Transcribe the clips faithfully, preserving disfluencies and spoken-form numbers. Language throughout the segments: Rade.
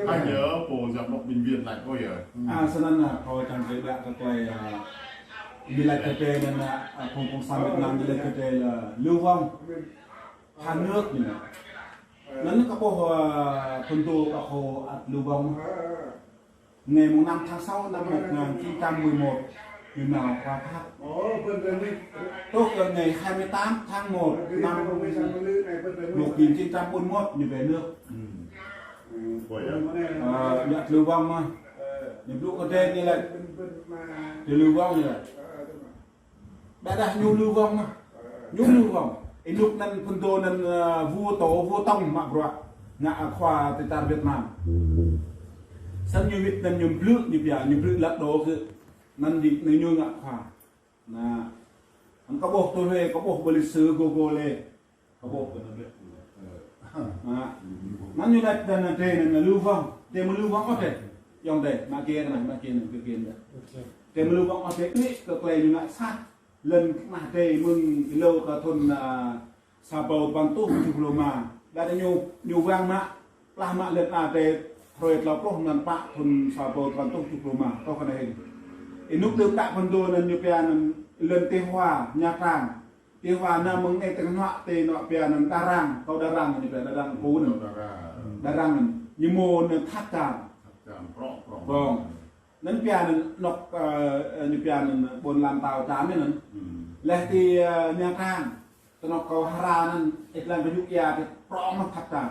Anh nhớ pô giám đốc bệnh viện lač ôh yơh. À, snăn nă, kâo čiăng kơ ƀiă kơ klei, à, bi lač kơ drei anăn nă, à, phung cộng sản Việt Nam bi lač kơ drei là lưu vong, phản nước ñu nă. Anăn kơ ƀuh, à, phŭn dô kơ kâo ăt lưu vong. Ngày mùng năm tháng sáu năm một ngàn chín trăm mười một, ñu nao khóa Pháp. Truh kơ ngày hai mươi tám tháng một năm một nghìn chín trăm bốn mươi mốt ñu về nước. Ơ, ñu ăt lưu vong mơh. Ñu blŭ kơ drei ñu lač, drei lưu vong ñu lač. Ƀiădah ñu lưu vong mơh. Ñu lưu vong. Ênuk anăn phŭn dô anăn, ơ, vua tổ, vua tổng mă bruă ngă khua ti čar Việt Nam. Snăn ñu wĭt anăn ñu blư̆ ñu pia, ñu blư̆ lăk đô kơ anăn di, anăn ñu ngă khua. Nă, anăn kâo ƀuh tui hluê, kâo ƀuh ƀơ lịch sử Google leh. Kâo ƀuh kơ anăn leh. Nă, anăn ñu lač anăn drei anăn lưu vong, drei amâo lưu vong ôh drei. Ayŏng adei, mă kiê kơ anăn, mă kiê anăn, kơ kiê anăn. Drei amâo lưu vong ôh drei, ƀiă kơ klei ñu ngă sat. Lăn knah drei mơ̆ng êlâo kơ thŭn, à, sa êbâo dua păn êtuh kjuh pluh êma. Đa đa ñu, ñu wang mă, plah mă lăn ala drei hruê tlâo pluh mlan pă thŭn sa êbâo dua păn êtuh kjuh pluh êma. Truh kơ anei hĭn. Ênuk đưm đă phŭn dô anăn ñu pia anăn lăn Tây Hoa, Nha Trang. Tây Hoa nao mơ̆ng anei tơ̆ng hnuă ti anôk pia anăn Đà Răng, kâo Đà Răng ñu pia Đà Răng kơ anăn. Đà Răng anăn. Ñu mâo anăn Tháp Chàm. Prŏng. Anăn pia anăn anôk, ơ, ơ, ñu pia anăn ƀuôn ala mtao Chàm anăn. Leh ti, ơ, Nha Trang, ti anôk kâo hra anăn, ih lăng kơ yŭ ia ti prŏng anăn Tháp Chàm.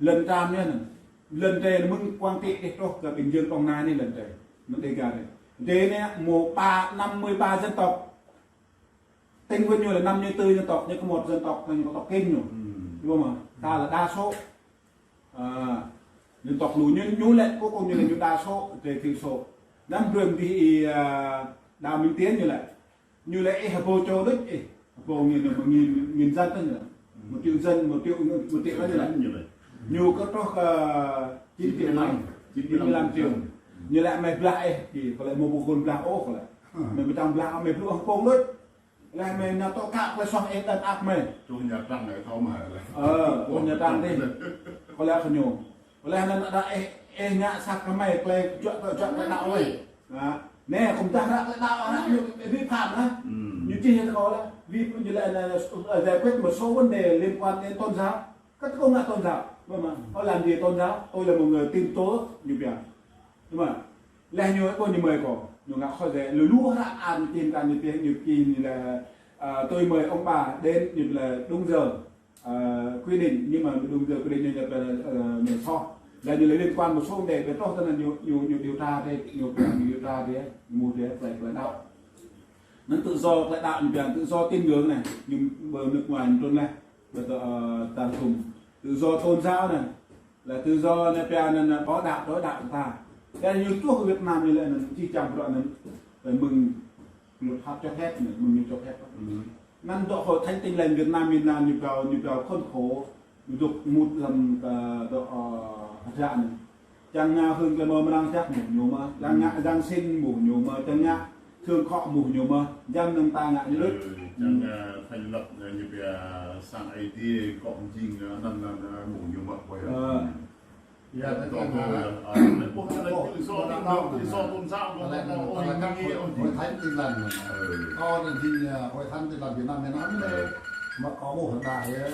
Lăn Chàm anăn. Lăn drei mơ̆ng Quảng Trị dih truh kơ Bình Dương Đồng Nai anei lăn drei. Anăn Đêga anei. Drei anei mâo ba, năm mươi ba dân tộc. Tây Nguyên ñu là năm mươi tư dân tộc, ñu có một dân tộc, ñu có tộc Kinh ñu. Đúng không? Ta là đa số. À, dân tộc Lu ñu, ñu lĕ, cuối cùng ñu là ñu đa số, về thiểu số. Năm trường thì, à, Đào Minh Tiến ñu lĕ. Ñu lĕ, ê, hơbô châu đuč, ê. Hơbô nghìn, nghìn, nghìn dân đó ñu lĕ. Một triệu dân, một triệu, một triệu đó ñu lĕ. Ñu có truh, à, chín triệu lăm, chín mươi lăm triệu. Ñu lĕ mày blah, ê, thì có lẽ một bộ khuôn blah ôh, có lẽ. Mày, mày tăng blah, mày blŭ hơbô đuč. Leh mei nao tŏ kă klei soh ih đa ăk mei. Truh Nha Trang anei thâo mă leh. Ơ, truh Nha Trang dih. Kâo leh kơ ñu. Kâo leh anăn đa ih, ih ngă sat kơ mei klei juă, juă klei đăo mei. Nă, nĕ, kâo mdah ră klei đăo, ră ñu vi phạm nă. Ñu čih kơ kâo leh. Vi phạm ñu leh anăn, ơ, giải quyết một số vấn đề liên quan đến tôn giáo. Kơ kâo ngă tôn giáo. Mă mă. Kâo làm gì tôn giáo? Tôi là một người tín đồ, ñu pia. Mă mă. Leh ñu ƀuh ñu mơi kâo, ñu ngă khua dê, lu lu hră an tin kan ñu pia, ñu pia ñu là, à, tôi mời ông bà đến, ñu là đúng giờ, à, quy định, nhưng mà đúng giờ quy định ñu là, à, ñu soh. Là ñu là liên quan một số vấn đề, về truh tơ anăn ñu, ñu, ñu điều tra dê, ñu, ñu điều tra dê, ñu mŭt dê, klei, klei đăo. Anăn tự do klei đăo ñu pia, tự do tín ngưỡng anei, ñu ƀơ nước ngoài ñu trŭn leh, ƀơ tơ, à, tang tum. Tự do tôn giáo anei, Leh tự do anăn pia anăn, anăn có đạo đối đạo ta. Leh ñu truh Việt Nam ñu lĕ anăn čih čăm bruă anăn, leh mơ̆ng luật pháp cho phép anăn, mơ̆ng ñu cho phép. Anăn dŏ Hội Thánh Tin Lành Việt Nam, Việt Nam ñu kâo, ñu kâo khốn khổ, ñu dôk mŭt hlăm, ơ, dŏ, ơ, hdră anăn. Čiăng ngă hưn klei mrâo mrang jăk mơh ñu mơh, čiăng ngă Giáng sinh mơh ñu mơh, čiăng ngă Thương khŏ mơh ñu mơh, jăm nâng ta ngă ñu đuč. Čiăng, ơ, thành lập, ơ, ñu pia sang Aê Diê, cộng jing, ơ, anăn, anăn, ơ, mơh ñu mơh, ơ. Ơ. Tự do tôn giáo, ơ, ơ, ơ, ơ, ơ, ơ, ơ, ơ, Hội Thánh Tin Lành. Ơ. Kâo anăn jing, ơ, Hội Thánh Tin Lành Việt Nam, Việt Nam anei. Ơ. Mă kâo ƀuh hơdai, ơ. Ơ.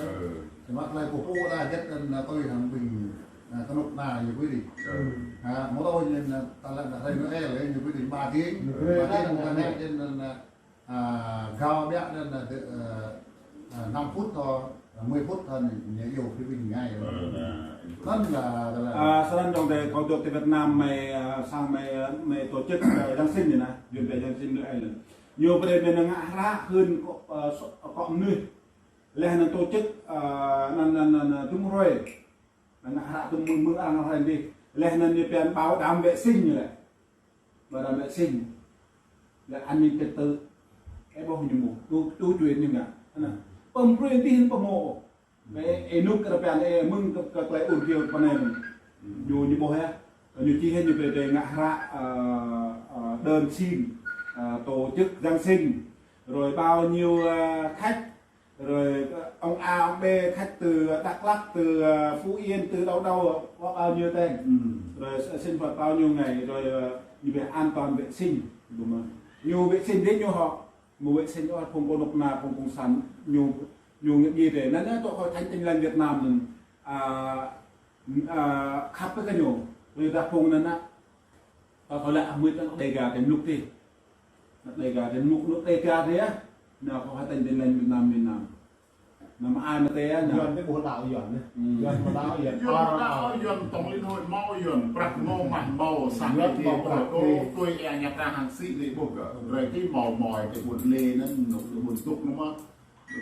Mă klei ƀuh ƀuh đa jăk anăn, ơ, kâo hăng ƀing Ơ, knŭk kna ñu quy định. Ơ. Ơ, mơ̆ ôh ñu, ơ, ta lĕ hrei Noel, ơ, ñu quy định ba tiếng. Ba tiếng mơ̆ ta nĕ, ơ, ơ, gao ƀiă anăn, ơ, ơ, ơ, năm phút thôi, ơ, mười phút thôi, ñu, ñu iêu quy định ngay. Ơ, anăn là, là, là. À, snăn dŏng dê, kâo dôk ti Việt Nam mei, ơ, sang mei, ơ, mei tổ chức, ơ, Giáng sinh ñu nă, djuê Giáng sinh Noel. Ñu brei mei năng ngă hră hưn kơ, ơ, kơ mnuih. Leh anăn tổ chức, ơ, anăn, anăn, anăn, dŭm hruê. Ngă hră tŭm mơ̆ng, mơ̆ng arăng hrei dih. Leh anăn ñu pia bảo đảm vệ sinh ñu lĕ. Bảo đảm vệ sinh. Leh an ninh trật tự. Ơ ƀuh ñu mơh. Tŭ, tŭ čuê ñu ngă. Anăn. Pơm brei dih pơmô. Ê, ênuk kơ pia anei mơ̆ng kơ, kơ klei ur kiêu pơ anei. Ñu, ñu ƀuh yơh. Ñu čih yơh ñu brei, brei ngă hră, ơ, ơ, đơn xin, ơ, tổ chức Giáng sinh. Rồi bao nhiêu, ơ, khách Rồi ông A, ông B, khách từ Đắk Lắk, từ ờ, Phú Yên, từ đâu đâu, có bao nhiêu tên. Rồi xin phạt bao nhiêu ngày, rồi ờ, như vậy an toàn vệ sinh. Ñu vệ sinh đến ñu họ, một vệ sinh ở phòng cô độc na, phòng cộng sản, ñu ñu nghiệp gì thế. Nên nó tụi hội thánh Tin Lành Việt Nam mình à, à, khắp cái ñu. Rồi ta phòng nên á, ta khỏi lại mười tấn Đêga cái mục ti. Đêga cái mục, mục Đêga thế á. Nó có hai tên Tin Lành Việt Nam, Việt Nam. Năm ai mà té á, nó Yuăn ti ƀuh đăo Yuăn. Yuăn ƀuh đăo Yuăn. Yuăn đăo Yuăn tổng liên hội mâo Yuăn prăk mâo mah mâo sang Yuăn ti mâo prăk ti. Tôi e nhà ta hàng xị ti ƀuh kơ. Rồi ti mâo mâo ti ƀuh lê nên nụ ƀuh tŭk nó mâo.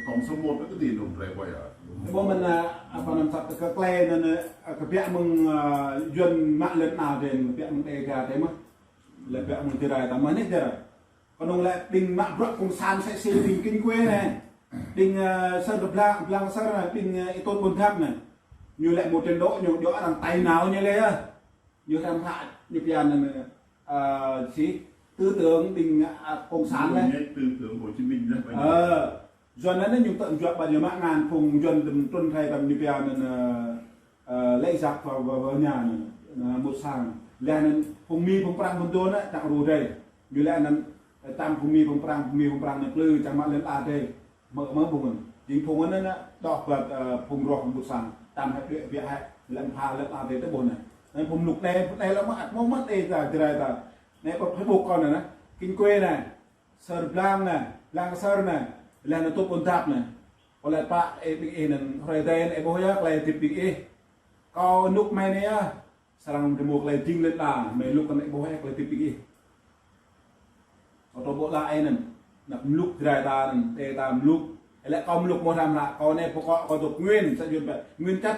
Tổng số một nó cái gì nụ rồi quay à. Ƀuh mơ̆n à, apa năm sắp kơ klei nên à, kơ biă mơ̆ng à, Yuăn mă lĕ na den, kơ biă mơ̆ng Đêga te mơh. Lĕ biă mơ̆ng Jrai ta mơh nĕ Jrai. Knŏng lĕ ƀing mă bruă cộng sản sĕ si ƀing kinh quê anei. Ƀing à, Sơr Blang, Blang Sơr anei, ƀing à, Y Tôn Ƀuôn Thap anei. Ñu lĕ một trình độ ñu djŏ arăng tay nao ñu lĕ. Ñu hriăm hră ñu pia anăn à, si tư tưởng ƀing à, cộng sản anei. Tư tưởng Hồ Chí Minh đó. Ơ, Yuăn anăn ñu tơ̆ juă ƀă ñu mă ngăn phung Yuăn dŭm trŭn hrei tăm ñu pia anăn à, à, lĕ giặc vào vào vào nhà anăn à, một sang. Lĕ anăn phung Mi phung Prăng phung Đôn á, čăk ru dei. Ñu lĕ anăn à, tăm phung Mi phung Prăng, phung Mi phung Prăng anăn plư čăk mă lĕ a dei. Mơ̆ mơ̆ phung anăn. Jing phung anăn á, đŏk ƀă à, phung roh một sang. Tăm hĕ biă biă hĕ, lĕ pha lĕ a dei tơ ƀuh anei. Anăn phung luk anei, anei lĕ mă ăt mâo mă anei ta Jrai ta. Anei ƀă Facebook kâo anei, kinh quê anei. Sơr Blang anei, Blang Sơr anei, leh anăn tŭp ôn dap anei. Kâo lač pă, ê, ƀing ih anăn, hruê dê anăn, ê, ƀuh yơh, klei hdĭp ƀing ih. Kâo anôk mei anei yơh, srăng mâo klei dĭng lăn ala, mei luk anăn, ê, ƀuh yơh, klei hdĭp ƀing ih. Kâo tơ ƀuh leh anăn, anăp mluk Jrai ta anăn, tê ta mluk. Ê, leh kâo mluk mâo hrăm hră, kâo anei pô kŏ, kâo dôk Nguyễn, sa Yuăn pia, Nguyễn Chất.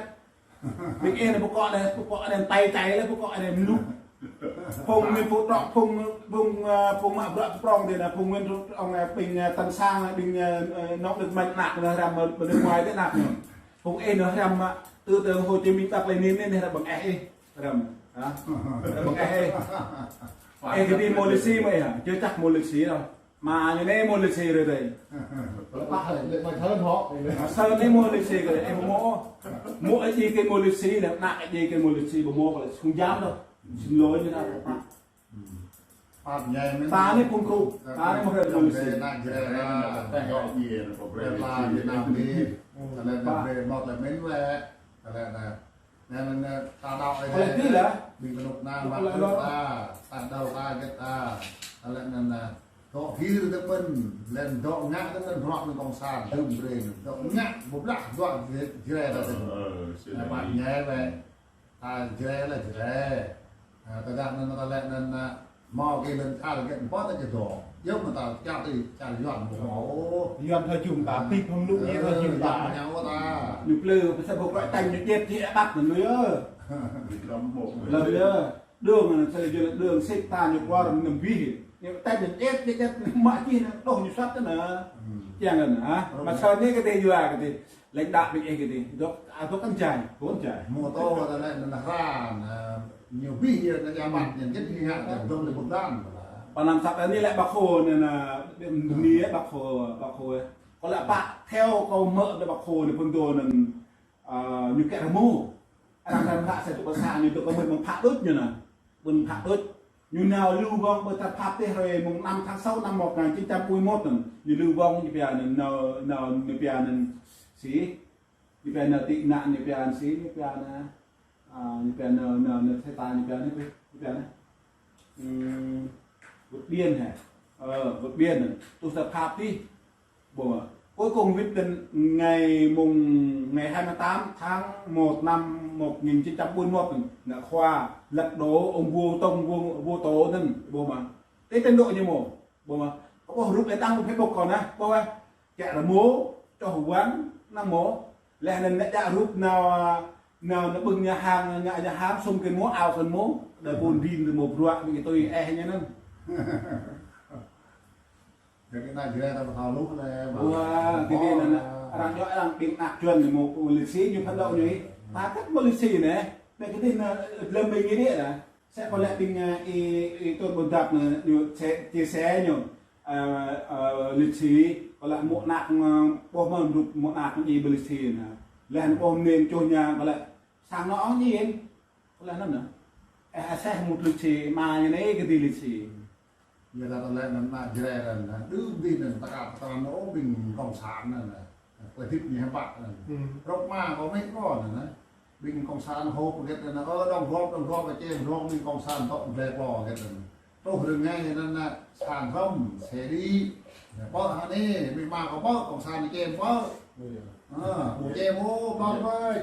Ƀing ih anei pô kŏ anei, pô kŏ anei, tay tay leh pô kŏ anei mluk. Phung anei pô trŏ, phung, phung, à, phung mă bruă prŏng dê anăn, phung Nguyễn Trúc Trọng anei, ƀing, à, Tân Sang anei, ƀing, à, à, nŏk đưk mă anak anei, hrăm, à, ƀă đưk mă dê anak anei. Phung ih anei hrăm mă, tư tưởng Hồ Chí Minh Mác Lênin anei, hrăm ƀơ̆ng eh ih, hrăm. Hă? Hrăm ƀơ̆ng eh ih. Ê, kơ dih mâo lịch sử mơh hă? Chưa chắc mâo lịch sử đâu. Mă ñu anei mâo lịch sử rồi dê. Leh pă leh, leh mă thơ̆n hŏ. Mă thơ̆n anei mâo lịch sử kơ, ê, mâo. Mâo ai djiê kơ mâo lịch sử, leh anăn ai djiê kơ mâo lịch sử, ƀu mâo kơ lĕ sung jam đâu. Xin lỗi ñu anăn pă. Pă ñai mĭn. Ta anei phung kru, ta anei mâo hră mâo lịch sử. Anăn Jrai anăn, ta dŏ djiê anăn, kơ brei la Việt Nam anei. Kơ leh anăn brei mâo leh mĭn leh. Kơ leh anăn. Anăn, anăn, ta đăo ai. Kơ leh dih lah. Ƀing knŭk kna mă bruă ta, ta đăo ta gĭt ta. Kơ leh anăn, anăn, dŏ hir tơ ƀĭn, leh anăn dŏ ngă tơ ƀĭn bruă mơ̆ng cộng sản, dŭm brei, dŏ ngă, ƀu blah, dŏ Jrai ta tơ. Ơ, ơ, sĭt. Anăn pă ñai leh. Ta Jrai leh Jrai. Ơ, tơdah anăn ta leh anăn, anăn, mâo kơ lăn čar gĭt ƀă ta kơ dŏ. Yơh mă ta čar ti, čar Yuăn mâo. Yuăn thâo jum ta, ti phung luk anei thâo jum ta. Yuăn mâo ta. Ñu plư, pơ sa ƀuh kruă tañ ñu điêt ti ƀăk anăn ñu yơh. Lăm yơh. Đường anăn sa lĕ jơlan đường sĭt ta ñu kuar năm bih. Ñu tañ ñu điêt, điêt, điêt, mă čih anăn, đŏh ñu sat anăn. Čiăng anăn, hă? Mă thơ̆n anei kơ dih yua kơ dih. Lãnh đạo ƀing ih kơ dih. Dôk, à, dôk kăn jai, kăn jai. Mô tô ta lĕ anăn hra, anăn, ñu bih yơh, anăn ya măt, anăn gĭt ñu ngă, anăn dŏ leh ƀuh dan. Pă năm săp anei lĕ Bác Hồ anăn, anăn, anăn, Bác Hồ, Bác Hồ, ê. Kâo lĕ pă, theo kâo mơ̆ lĕ Bác Hồ anăn phŭn dô anăn, à, ñu kiă rơmô. Arăng hrăm hră sa čô ƀă sa ñu dôk kơ mơ̆ mơ̆ng phă đuč ñu anăn. Ƀuôn Phă Đuč. Ñu nao lưu vong ƀơi Tha Pap tih hruê mùng năm tháng sáu năm một ngàn chín trăm bốn mươi mốt anăn. Ñu lưu vong ñu pia anăn, nao, nao ñu pia anăn si. Ñu pia nao tị nạn ñu pia anăn si, ñu pia anăn, à, ñu pia nao, nao, nao Thái Lan ñu pia anăn, ñu pia anăn. Ừm, vượt biên hả? Ờ, vượt biên anăn. Tui Tha Pap tih. Ƀuh. Cuối cùng quyết định ngày mùng, ngày hai mươi tám tháng một năm một nghìn chín trăm bốn mươi mốt, ngă khua lật đổ ông vua Tông, vua, vua Tổ anăn, ƀuh mơ̆. Ti trình độ ñu mâo, ƀuh mơ̆. Kâo ƀuh rup leh đăng Facebook kâo anăn, ƀuh mơ̆. Kiă rơmô, čoh wăn, anăn mâo. Leh anăn nĕ djă rup nao, nao, nao ƀơ̆ng nhà hàng, nhà, nhà hàng, sum kơ mâo, ao kơ mâo, đa ƀuôn dĭn mâo bruă, ƀing tui eh ñu anăn. Jadi anăn Jrai ta ƀu thâo lu leh, ƀuh. Ua, kơ dih anăn, arăng djŏ arăng ƀing anak Yuăn anei mâo, mâo lịch sử ñu phản động ñu. Ta kăt mâo lịch sử anei. Anei kơ dih anăn, dlăm ƀing ñu dih anăn. Sĕ kâo lĕ ƀing, ơ, Y, Y Tôn Ƀuôn Dap anăn, ñu sĕ, chia sẻ ñu, ơ, ơ, lịch sử. Leh mô̆ anak, ơ, ƀuh mơ̆, mrŭp mô̆ anak ñu ƀơ lĭt si nă. Leh anăn ƀuh mniê čuh ñu, kơ leh sang anôk ôh ñu. Kơ leh anăn nă. Eh, aseh mŭt lĭt si, ama ñu anei kơ dĭ lĭt si. Ñu ta leh anăn nă Jrai anăn nă. Đưm dih anăn ta ka ta anăn ôh ƀing cộng sản anăn nă. Klei hdĭp ñu hĕ pă anăn. Rŏk ama kâo mĕ kâo anăn nă. Ƀing cộng sản hôp gĕt anăn, ơ, đóng góp, đóng góp, ơ, čem rŏng ƀing cộng sản tŏ ble klo gĕt anăn. Truh rơngai anăn nă, sang hrăm, xe đi. Nă, pơ hă anei, mĭ ma kâo pơ, cộng sản čem pơ. Ơ, ƀu čem ôh, pơ ƀai.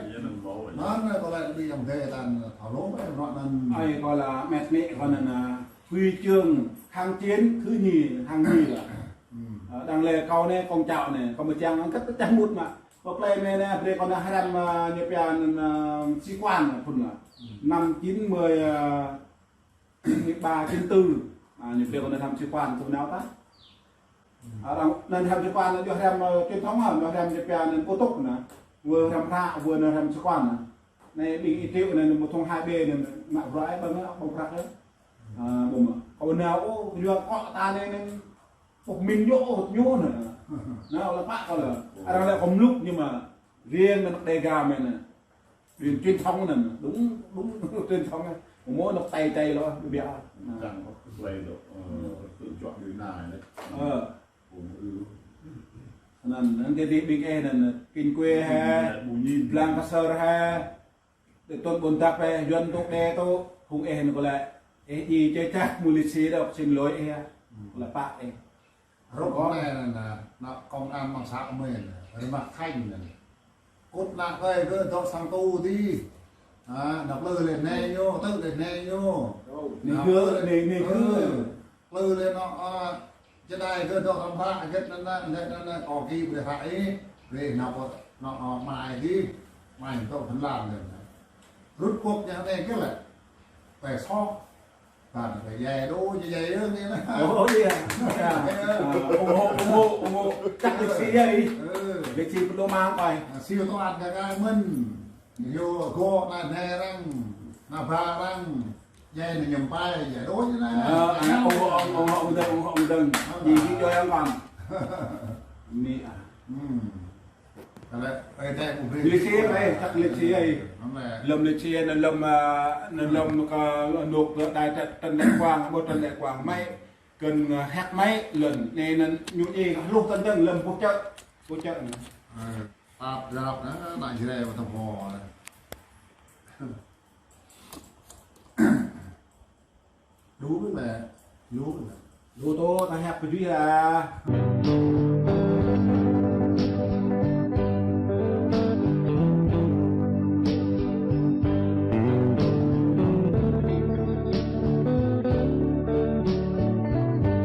Anăn nă, kâo lĕ ƀing yang dê tan, thâo lŏ ƀai, rŏk anăn. Ai, kâo lĕ mĕt mĕ kâo anăn nă, huy chương kháng chiến thứ nhì, hạng nhì lĕ. Ơ, đang lĕ kâo anei, kông čao anei, kâo mă čiăng angkăt pơčah mŭt mă. Kâo klei anei nă, brei kâo nă hrăm, ơ, ñu pia anăn, ơ, sĩ quan phŭn lĕ. Năm chín mươi, ơ, ba chín tư. À, ñu brei kâo nă hrăm sĩ quan, kâo nao ta. À, arăng nă hrăm sĩ quan, ñu hrăm, ơ, truyền thống, ơ, ñu hrăm ñu pia anăn kô túc nă. Wơ hrăm hră, wơ nă hrăm sĩ quan nă. Anei ƀing Y Triệu anăn, một thùng hai B anăn, mă bruă ai ƀơ̆ng, ƀơ̆ng prăk, ơ. À, ƀơ̆ng mă. Kâo nao, ô, yua kâo ta anei anăn, Ƀuh mĭn ñu, ôh, ñu nă. Nă, lĕ pă kâo lĕ. Arăng lĕ kâo mluk ñu mă. Riêng anăn Đêga mơ̆n nă. Riêng truyền thống anăn. Đúng, đúng truyền thống anăn. Mâo anôk tei tei lŏ, ƀiă. Ơ, tự chọn người này đấy. Ơ. Anăn, anăn kơ dih ƀing ih anăn, Kinh Quê hĕ, Blang Kasơ hĕ. Dê tuôn ƀuôn dap hĕ, Yuăn tŭ đe tŭ, hŏng ih anăn kâo lĕ. Ih djiê čĕ čăk mŭt lĭt si dôk, xin lỗi ih. Kâo lĕ pă ih. Rŏk anei nă, nă, nă, công an mă săk mĭn, rơmah khanh nă. Kŭt nă kơi kơ dôk sang tu dih. À, nă, plư lĕ anei ñu, tŭ lĕ anei ñu. Anei kơ, anei, anei kơ. Plư lĕ nă, à, čơđai kơ dôk hrăm hră, gĕt anăn nă, lĕ anăn nă, kâo ki brei hră ih, brei nă, nă, nă, mai dih, mai dôk Phần Lan lĕ. Rŭt kŏk ñu anei kơ lĕ. Tê sŏk. Tăn kơ yai đô, yai yai ơ, anei nă. Ơ, iya. Ơ. À, ủng hộ, ủng hộ, ủng hộ. Čăk lĭt si yai. Ơ. Lĭt si pơdô mang pai. À, siu tơ ăn kơ kơ mĭn. Ñu gŏ nă anei arăng, nă ba arăng. Yai nă ñu pai, yai đô ñu nă. Ơ, à, ủng hộ, ủng hộ, ủng hộ, ủng hộ, ủng hộ. Ơ. Ñu, ñu cho em bằng. Anei, à. Lĭt si ai, čăk lĭt si ai. Lăm lĭt si ai, nă lăm, à, nă lăm kơ anôk kơ đai Trần, Trần Đại Quang, ƀuh Trần Đại Quang, mă kơ, à, hĕk mă lăn, anei nă ñu ih hluh tăn dơ̆ng lăm pô čơ, pô čơ nă. Ơ, tap jarap nă, nă Jrai wă tăm ho. Đu mĭn mă, đu mĭn mă. Đu tô, ta hĕk pơjui ah.